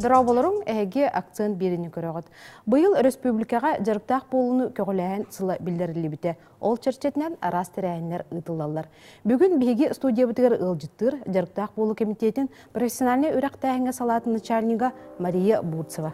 Дорооболоруҥ, эһиги акцент биэриини көрөҕүт. Быйыл өрөспүүбүлүкэҕэ дьарыктаах буолууну көҕүлээһин сыла биллэриллибитэ. Ол чэрчитинэн араас тэрээһиннэр ыытыллаллар. Бүгүн биһиги студиябытыгар ыалдьыттыыр дьарыктаах буолуу кэмитиэтин профессиональнай үөрэхтээһиҥҥэ салаатын начальнига Мария Бурцева.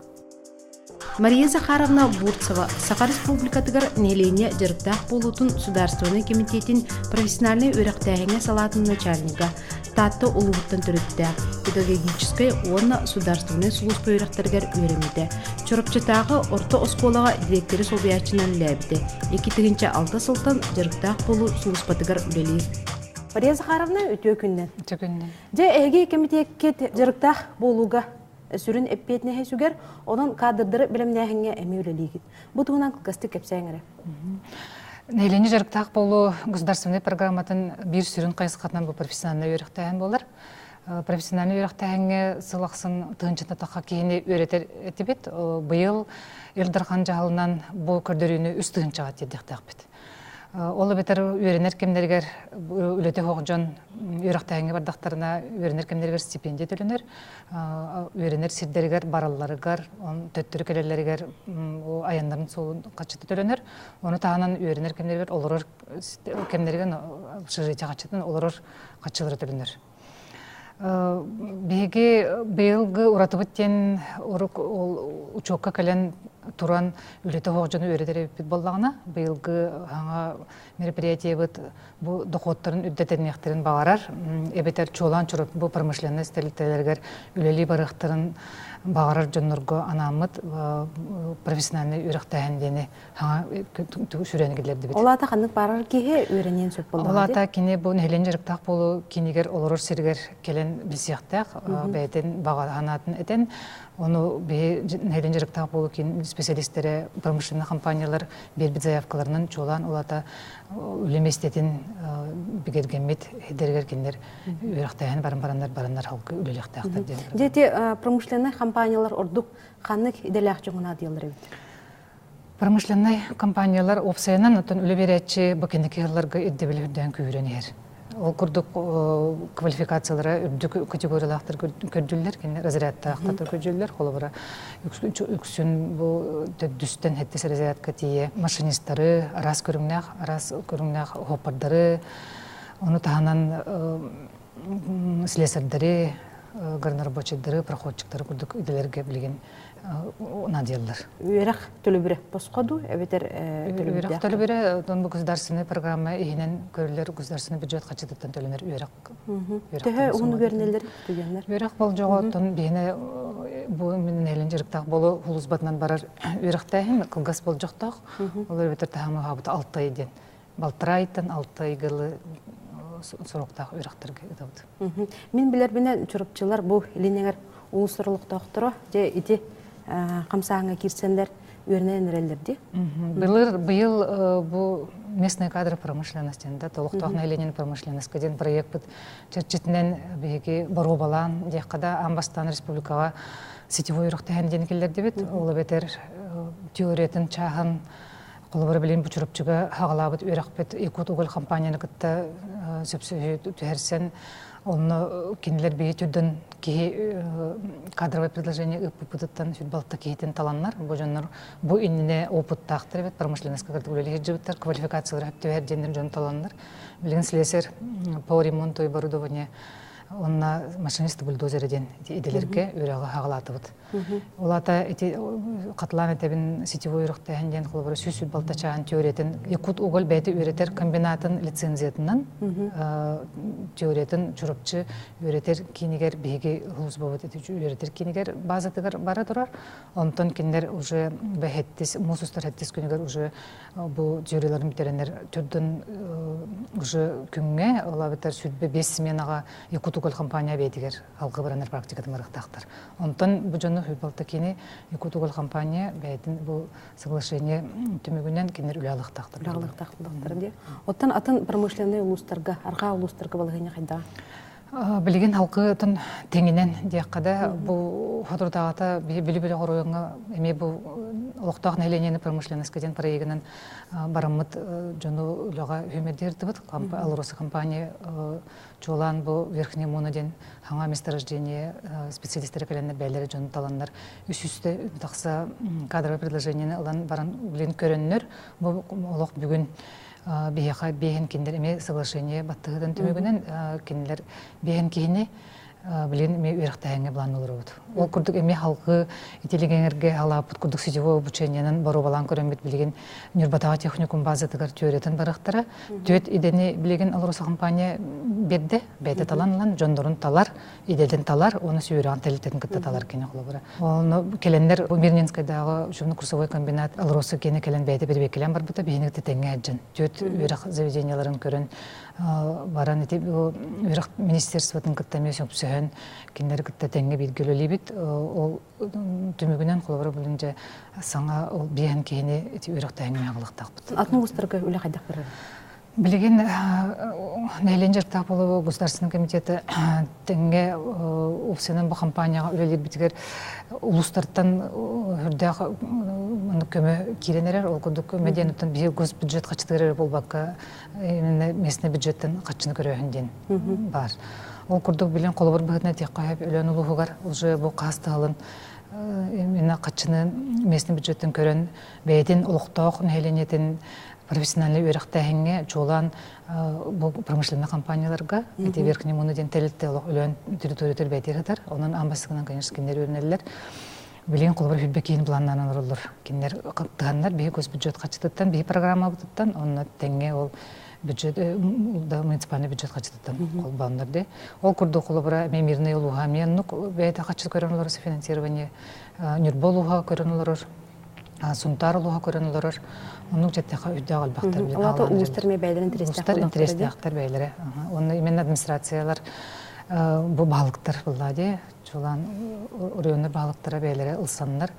Мария Захаровна Бурцева Саха Республикатыгар нэһилиэнньэ дьарыктаах буолуутун судаарыстыбаннай кэмитиэтин профессиональнай үөрэхтээһиҥҥэ салаатын начальнига, Таатта улууһуттан төрүттээх, педагогическай уонна судаарыстыбаннай сулууспа үөрэхтэригэр үөрэммитэ. Чурапчытааҕы орто оскуолаҕа дириэктэри солбуйааччынан үлэлээбитэ. 2006 сылтан дьарыктаах буолуу сулууспатыгар үлэлиир. Мария Захаровна, үтүө күннэн. Үтүө күннэн. Дьэ, эһиги кэмитиэккит дьарыктаах буолууга сүрүн эппиэтинэһи сүгэр, онон кадрдары бэлэмнээһиҥҥэ эмиэ үлэлиигит. Бу туһунан кылгастык кэпсээҥ эрэ. Нэһилиэнньэ дьарыктаах буолуу государственнай программатын биир сүрүн хайысхатынан бу профессиональнай үөрэхтээһин буолар. Профессиональнай үөрэхтээһиҥҥэ сыл ахсын тыһыынчата тахха киһини үөрэтэр этибит. Быйыл Ил Дархан дьаһалынан бу көрдөрүүнү үс тыһыынчаҕа тиэрдиэхтээхпит. Ол эбэтэр үөрэнэр кэмнэригэр үлэтэ суох дьон үөрэхтээһиҥҥэ бардахтарына үөрэнэр кэмнэригэр стипендия төлөнөр. Үөрэнэр сирдэригэр баралларыгар, төттөрү кэлэллэригэр айаннарын суолун хаччыта төлөнөр. Ону таһынан үөрэнэр кэмнэригэр олорор кэмнэригэр общежитие хаччытын олорор хаччылара төлөнөр. Биһиги быйылгы уратыбыт диэн урук ол учуокка кэлэн туран үлэтэ суох дьону үөрэтэр эбиппит буоллаҕына, быйылгы саҥа мероприятиебыт бу дохуоттарын үрдэтэниэхтэрин баҕарар, эбэтэр чуолаан бу промышленность тэрилтэлэригэр үлэлии барыахтарын баҕарар дьоннорго анааммыт профессиональнай үөрэхтээһин диэни саҥа сүрэни киллэрдибит. Ол аата ханнык баарар киһи үөрэниэн сөп буоллаҕа Ол аата кини бу нэһилиэнньэ дьарыктаах буолуу кинигэр олорор сиригэр кэлэн билсиэхтээх, бэйэтин баҕа санаатын этэн, ону биһи нэһилиэнньэ дьарыктаах буолуу киин специалистэрэ промышленнай компаниялар биэрбит заявкаларынан чуолаан ол аата үлэ миэстэтин бигэргэммит сирдэригэр кинилэр үөрэхтээһин баран бараннар бараннар халкы үлэлиэхтээхтэр диэн. Дьэ ити промышленнай компаниялар ордук ханнык идэлээх дьоҥҥо наадыйаллар эбит? Промышленнай компаниялар уопсайынан оттон үлэ биэрээччи бу кэнники сылларга ирдэбили үрдээн күүһүрэн иһэр. Ол курдук квалификациялара үрдүк категориялаахтар көрдүллэр, кинилэр разрядтаахтар көрдүллэр. Холобура, үксүн бу төрдүстэн сэттис разрядка тиийэ машинистары, араас көрүҥнээх, араас көрүҥнээх хоппардары, ону таһынан слесарьдары, горнорабочайдары, проходчиктары курдук идэлэргэ билигин наадыйаллар. Үөрэх төлөбүрэ босхо дуу эбэтэр Үөрэх төлөбүрэ бу государственный программа иһинэн көрүллэр государственный бюджет хаччытыттан төлөнөр үөрэх. Төһө уһун үөрэнэллэр студеннар? Үөрэх болдьоҕо оттон биһине бу мин нэһилиэн дьарыктаах болу улуусбатынан барар үөрэхтээһин кылгас болдьохтоох. Ол эбэтэр таһымы хаабыта алта ый диэн. Балтараа ыйтан алта ыйгылы сороктаах үөрэхтэргэ ыытабыт. Мин билэрбинэн чурапчылар бу илин эҥэр улуустар олохтоохторо дьэ ити хамсааһыҥҥа киирсэннэр үөрэнэн эрэллэр дии. Былыр быйыл бу местные кадры промышленности да толохтоох население промышленностька диэн проекпыт чэрчитинэн биһиги боруобалаан диэххэ да аан бастаан республикаҕа сетевой үөрэхтээһин диэн киллэрдибит. Ол эбэтэр теориятын чааһын Холобура, билин бу Чурапчыга хаҕалаабыт үөрэхпит Якут-Уголь компанияны кытта сөпсөһүү түһэрсэн, онно кинилэр биһи түрдэн киһи кадровое предложение ыыппыппытыттан сүрбалта киһитин таланнар, бу дьоннор бу иннинэ опыттаахтар эбит, промышленностька кытта үлэлии сылдьыбыттар, квалификациялара түһэр диэннэр дьон таланнар. Билигин слесарь по ремонту и оборудованию онно машинист бульдозера диэн идэлэргэ үөрэҕи хаҕалаатыбыт. Ол аата ити хатылаан этэбин сетевой үөрэхтээһин диэн холобура сүүс балта чааһын теориятын Якут уголь бэйэтэ үөрэтэр комбинатын лицензиятынан теориятын Чурапчы үөрэтэр киинигэр биһиги службабыт ити үөрэтэр киинигэр базатыгар бара турар. Онтон кинилэр уже бэһэттис муус устар хэттис күнүгэр уже бу теорияларын бүтэрэннэр төрдөн уже күҥҥэ ол эбэтэр сүрбэ бес сменаҕа Якут уголь компания бэйэтигэр алгы баранар практикатын барыахтаахтар. Онтон бу дьону Хүйбалта кини Якутуголь компания бэйэтин бу соглашение түмүгүнэн кинилэр үлэ алыахтаахтар. Үлэ алыахтаахтар дии. Оттон атын промышленнай улуустарга, арҕаа улуустарга балаһыанньа хайдаҕа? Билигин халкытын тэҥинэн диэххэ да, бу соторутааҕыта Бүлүү оройуоҥҥа эмиэ бу олохтоох нэһилиэнньэни промышленноска диэн проегынан бараммыт дьону үлэҕэ үһүмэрдиирдибит. Алроса компания чуолаан бу Верхний Муна диэн хаҥа месторождение специалистері кэлэннэр бэйэлэрэ дьону таланнар үс үстэ тахса кадровое предложениени ылан баран билин көрөннөр бу олох бүгүн биһиэхэ биэһин кинилэр эмиэ соглашение баттыһытын түмүгүнэн кинилэр биэһин киһини билин эмиэ үөрэхтээһиҥҥэ былаан олоробут. Ол курдук эмиэ халгы итилигеңерге халааппыт курдук сетевой обучениенан боруобалаан көрөммүт билигин Ньурбатааҕы техникум базатыгар түөрэтин барыахтара. Түөт идэни билигин Алроса компания берде, бэйэтэ талан ылан дьоннорун талар, идэтин талар, уонна сүүрэҕин тэрилтэтин кытта талар кини холобура. Онно кэлэннэр Мирнинскайдааҕы учебно-курсовой комбинат Алроса киэнэ кэлэн бэйэтэ бирибиэккэлээн барбыта, биһини кытта тэҥҥэ сылдьан түөрт үөрэх заведенияларын көрөн баран ити үөрэх министерствотын кытта эмиэ сөпсөһөн кинилэри кытта тэҥҥэ бииргэ үлэлиибит. Ол түмүгүнэн холобура билин дьэ саҥа ол биэһэн киһини ити үөрэхтээһиҥҥэ аҕалыахтаахпыт. Атын улуустарга үлэ хайдах барар? Билигин нэһилиэнньэ дьарыктаах буолуу государственный комитета тэҥҥэ упсанан бу компанияҕа үлэлиирбитигэр улуустартан үрдээх көмө киирэн эрэр. Ол курдук көмө диэн оттон биһиги госбюджет хаччытыгар эрэ буолбакка именно местный бюджеттан хаччыны көрөөһүн диэн баар. Ол курдук билин холобур быһыытынан этиэххэ сөп Өлөөн улууһугар уже бу хас тыһылын именно хаччыны местный бюджеттан көрөн бэйэтин олохтоох нэһилиэнньэтин профессиональнай үөрэхтээһиҥҥэ чуолаан бу промышленнай компанияларга ити Верхний Муна диэн тэрилтэ олох Өлөөн территориятыгар бэйэтигэр сытар. Онон аан бастакынан, конечно, кинилэр үөрэнэллэр. Билигин холобур хүрбэ киин планнанан олороллор. Кинилэр кыттыһаннар биһи госбюджет хаччытыттан, биһи программабытыттан, онно тэҥҥэ ол бюджет да муниципальный бюджет хаччытыттан холбооннор де. Ол курдук холобура эмиэ Мирный улууһа эмиэ оннук бэйэтэ хаччы көрөн олорор финансирование Ньурба улууһа көрөн олорор Сунтаар улууһа көрөн олорор. Оннук дьэттэхэ үрдээх элбэхтэр билин Олата улуустар эмиэ бэйэлэрин интэриэстээхтэр интэриэстээхтэр бэйэлэрэ. Онно именно администрациялар бу баһылыктар булла дии. Чулан оройуоннар баһылыктара бэйэлэрэ ылсаннар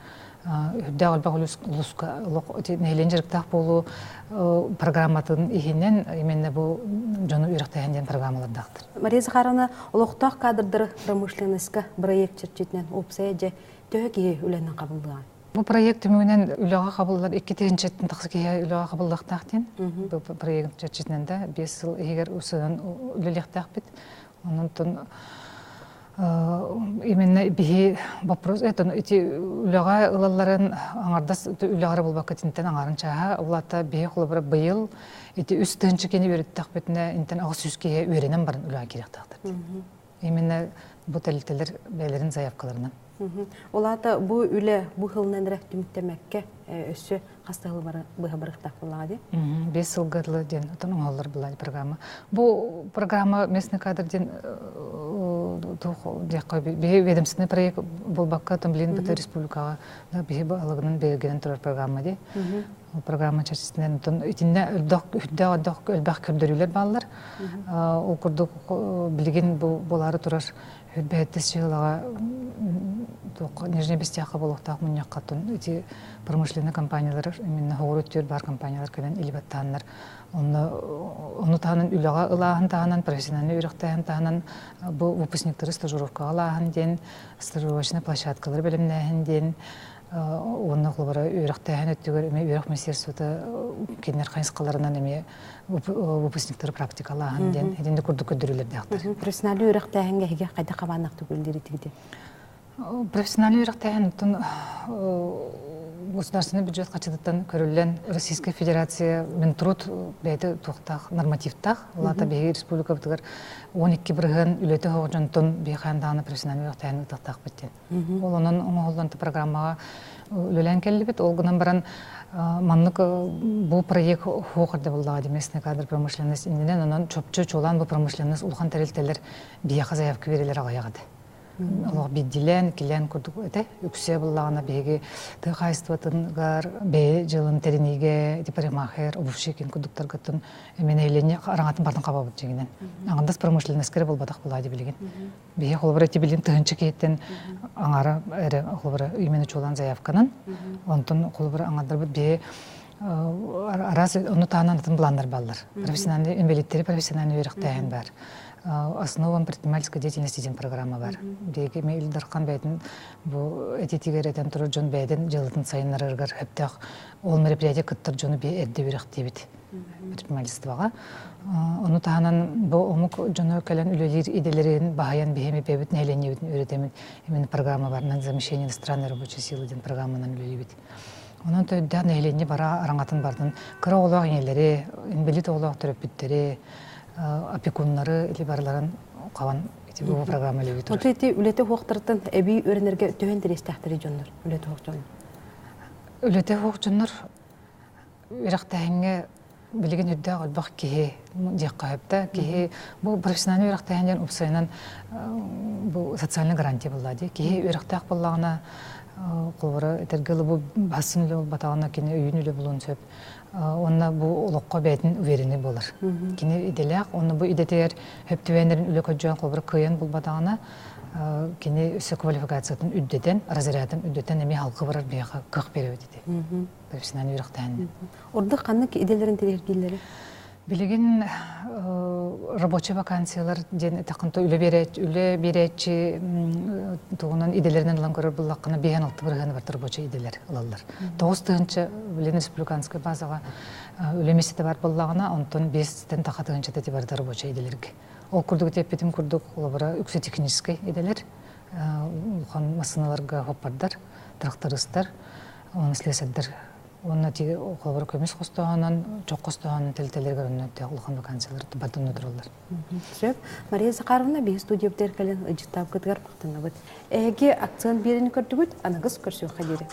үрдээх элбэх улууска нэһилиэнньэ дьарыктаах буолуу программатын иһинэн именно бу дьону үөрэхтээһин диэн программалардаахтар. Мария Захаровна, олохтоох кадрдары промышленностька проект чэрчитинэн уопсайа дьэ төһө киһи үлэнэн хабыллыаҕын? Бу проект түмүгүнэн үлэҕэ хабыллар 2000 тахса киһи үлэҕэ хабыллыахтаах диэн. Бу проект чэрчитинэн да 5 сыл иһигэр усунан үлэлиэхтээхпит. Онон именно биһи вопрос это ити үлэҕэ ылалларын аҥардас үлэҕэ булбакка тинтэн аҥарын чааһа улаата биһи холобура быйыл ити үс тыһынча кини үөрэттэхпитинэ интэн 800 киһи үөрэнэн баран үлэҕэ киириэхтээхтэр. Именно бу тэрилтэлэр бэйэлэрин заявкаларынан. Ол аата бу үлэ бу сылынан эрэ түмүктэмэккэ өссө хас да сыл быһа барыахтаах буоллаҕа дии. 5 сылга дылы диэн отон оҥоһуллар была программа. Бу программа местный кадр диэн диэххэ биһи ведомственный проект буолбакка там билин быта республикаҕа биһи алагынан бэлгэнэн турар программа дии. Программа чэрчитинэн отон итиннэ үрдэх үрдэх элбэх көрдөрүүлэр бааллар. Ол курдук билигин бу буолаары турар Бэһэттис дьыалаҕа Нижний Бестяхха буолуохтаах мунньахха ити промышленный компаниялар именно хоҕур өттүгэр баар компаниялар кэлэн илибаттааннар онно ону таһынан үлэҕэ ылааһын таһынан профессиональный үөрэхтээһин таһынан бу выпускниктары стажировкаҕа ылааһын диэн стажировочнай площадкалары бэлэмнээһин диэн уонна холобура үөрэхтээһин өттүгэр эмиэ үөрэх министерствота кинилэр хайысхаларынан эмиэ выпускниктары практикалааһын диэн итинник курдук көрдөрүүлэрдээхтэр. Профессиональный үөрэхтээһиҥҥэ эһиги хайдах хабааннаахтык үлэлиир Профессиональный үөрэхтээһин оттон государственный бюджет хачытыттан көрүллэн Российская Федерация Минтруд бэйэтэ туохтаах нормативтаах. Улаата биһиги республикабытыгар 12 бырыһыан үлэтэ суох дьонтон биһиэхэ даҕаны профессиональный үөрэхтээһин ыытыахтаахпыт диэн. Ол онон оҥоһуллан программаҕа үлэлээн кэллибит. Ол гынан баран маннык бу проект суох эрдэ буоллаҕа местный кадр промышленность иннинэн онон чопчу чуолаан бу промышленность улахан тэрилтэлэр биһиэхэ заявка биэрэлэр аҕыйах этэ. Олох биирдилээн, иккилээн курдук этэ. Үксэ буллаҕына биһиги тыа хаһаайыстыбатыгар бэйэ дьылын тэриниигэ ити парикмахер, обувщик курдуктаргытын эмиэ нэһилиэнньэ араҥатын бартын хабабыт дьиҥинэн. Аҥардас промышленность эрэ буолбатах буолаа дии билигин. Биһи холобура ити билин тыһынча киһиттэн аҥара эрэ холобура именно чуолаан заявканан онтон холобура аҥардарбыт биһи араас ону таһынан атын планнар баллар. Профессиональный инвалидтери профессиональный үөрэхтээһин бар. Основам предпринимательской деятельности диэн программа бар. Биһиги Ил Дархан бэйэтин бу этитигэр этэн турар дьон бэйэтин дьыалатын сайыннарарыгар сөптөөх ол мероприятие кыттар дьону би эрдэ үөрэхтиибит предпринимательствоҕа. Ону таһынан бу омук дьоно кэлэн үлэлиир идэлэрин баһыйан биһиэми бэйэбит нэһилиэнньэбитин үөрэтэммит именно программа бар на замещение иностранной рабочей силы диэн программанан үлэлиибит. Онон төрдө нэһилиэнньэ бара араҥатын бардын кыра оҕолоох ийэлэри, инбэлиит оҕолоох төрөппүттэри, опекуннары или барыларын хабан ити бу программа үлэлии турар. Оту ити үлэтэ хуохтартан эбии үөрэнэргэ төһөн интэриэстээхтэрий дьоннор, үлэтэ хуох дьоннор? Үлэтэ хуох дьоннор үрэхтээһиҥҥэ билигин үрдээх элбэх киһи диэххэ сөп да киһи бу профессиональный үөрэхтээһин диэн уопсайынан бу социальный гарантия буолла дии киһи үөрэхтээх буоллаҕына холобура этэргэ дылы бу бассын үлэ буолбатаҕына кини өйүн үлэ булуон сөп уонна бу олоххо бэйэтин уверенный буолар кини идэлээх уонна бу идэтигэр сөп түбэһиннэрин үлэ көрдьөөн холобура кыайан булбатаҕына кини өссө квалификациятын үрдэтэн разрядын үрдэтэн эмиэ халкы барар биһиэхэ кыах биэрэбит ити профессиональный үөрэхтээһин. Ордук ханнык идэлэрин тириэрдииллэрий? Билигин рабочай вакансиялар диэн этаххын үлэ үлэ биэрээччи тугунан идэлэринэн ылан көрөр буллаххына биэһэн алты бырыһыаны барта рабочай идэлэр ылаллар. 9 тыһыынча билин республиканскай базаҕа үлэ миэстэтэ бар буоллаҕына, онтон 5-тэн таха тыһыынчата ити барыта рабочай идэлэргэ. Ол курдук эппитим курдук, олобура үксэ техническэй идэлэр, улахан массыыналарга хоппардар, трактористар, оны слесарьдар уонна ти холобура көмүс хостооһунан, чох хостооһунан тэлтэлэригэр онно улахан вакансиялар бардымна тураллар. Сөп. Мария Захаровна биһи студиябытыгар кэлэн ыдьыттаабыкытыгар махтанабыт. Эһиги акцент биэрини көрдүгүт, аныгыс көрсүөххэ диэри.